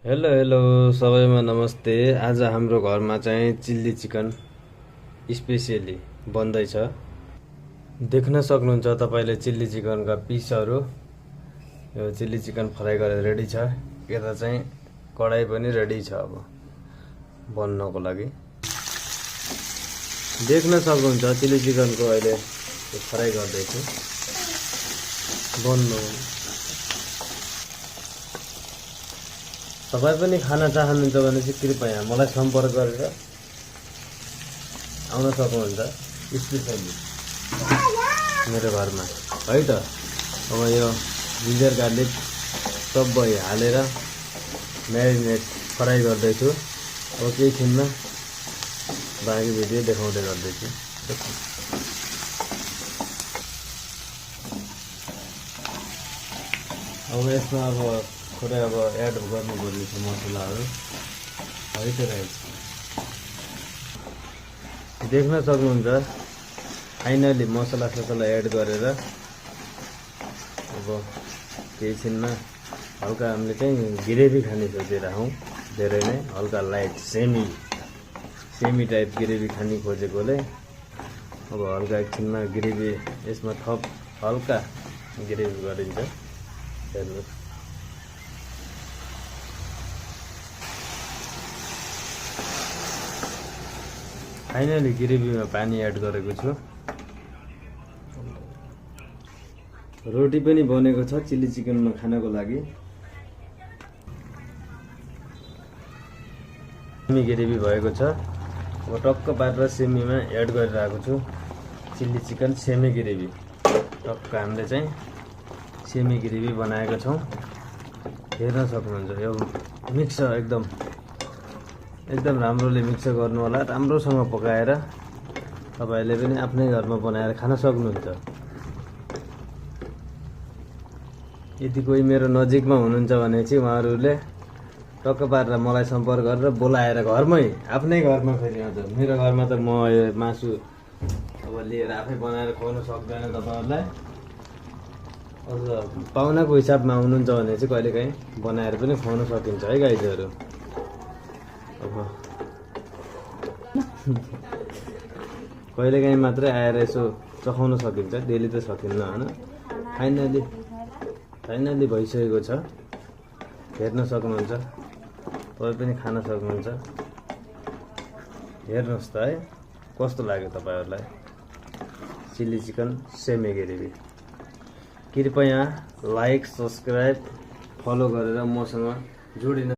Hello hello सबैमा नमस्ते। आज हाम्रो घरमा चाहिँ चिल्ली चिकन स्पेसियली बन्दैछ। देख्न सक्नुहुन्छ तपाईले चिल्ली चिकनका पिसहरू। यो चिल्ली चिकन फ्राई गरेर रेडी छ। यता चाहिँ कडाई पनि रेडी छ अब बन्नको लागि। देख्न सक्नुहुन्छ चिल्ली चिकनको अहिले फ्राई गर्दैछु बन्नु। तपाईं पनि खाना चाहनुहुन्छ भने चाहिँ कृपया मलाई सम्पर्क गरेर आउन सक्नुहुन्छ स्पेशली मेरो घरमा है त। अब यो जिन्जर गार्लिक सबै हालेर म्यारिनेट फ्राई गर्दैछु। अब केही छिनमा बाँकी भिडियो देखाउँदै गर्दैछु। अब यसमा अब थोरै अब एड गर्नुपर्ने छ मसलाहरू है त गाइस। देख्न सक्नुहुन्छ फाइनली मसला एड गरेर अब केही छिनमा हल्का हामीले चाहिँ ग्रेभी खाने सोचेर हौँ। धेरै नै हल्का लाइट सेमी टाइप ग्रेभी खाने खोजेकोले अब हल्का एकछिनमा ग्रेभी यसमा थप हल्का ग्रेभी गरिन्छ। हेर्नुहोस् फाइनली ग्रेभीमा पानी एड गरेको छु। रोटी पनि बनेको छ चिल्ली चिकनमा खानको लागि। सेमी ग्रेभी भएको छ। अब टक्क पारेर सेमीमा एड गरिरहेको छु चिल्ली चिकन सेमी ग्रेभी। टक्क हामीले चाहिँ सेमी ग्रेभी बनाएको छौँ। हेर्न सक्नुहुन्छ यो मिक्स एकदम राम्रोले मिक्स गर्नु होला। राम्रोसँग पकाएर तपाईहरुले पनि आफ्नै घरमा बनाएर खान सक्नुहुन्छ। यदि कोही मेरो नजिकमा हुनुहुन्छ भने चाहिँ उहाँहरूले टक्क पारेर मलाई सम्पर्क गरेर बोलाएर घरमै आफ्नै घरमा फेरि हजुर मेरो घरमा त म यो मासु अब लिएर आफै बनाएर खुवाउन सक्दैन तपाईहरुलाई। अझ पाहुनाको हिसाबमा हुनुहुन्छ भने चाहिँ कहिलेकाहीँ बनाएर पनि खुवाउन सकिन्छ है गाइजहरु। अब कहिलेकाहीँ मात्रै आएर यसो चखाउन सकिन्छ, डेली त सकिन्न हैन। फाइनली भइसकेको छ। हेर्न सक्नुहुन्छ तपाईं पनि खान सक्नुहुन्छ। हेर्नुहोस् त है कस्तो लाग्यो तपाईहरुलाई चिल्ली चिकन सेमी ग्रेभी। कृपया लाइक सब्स्क्राइब फलो गरेर मसँग जोडिन।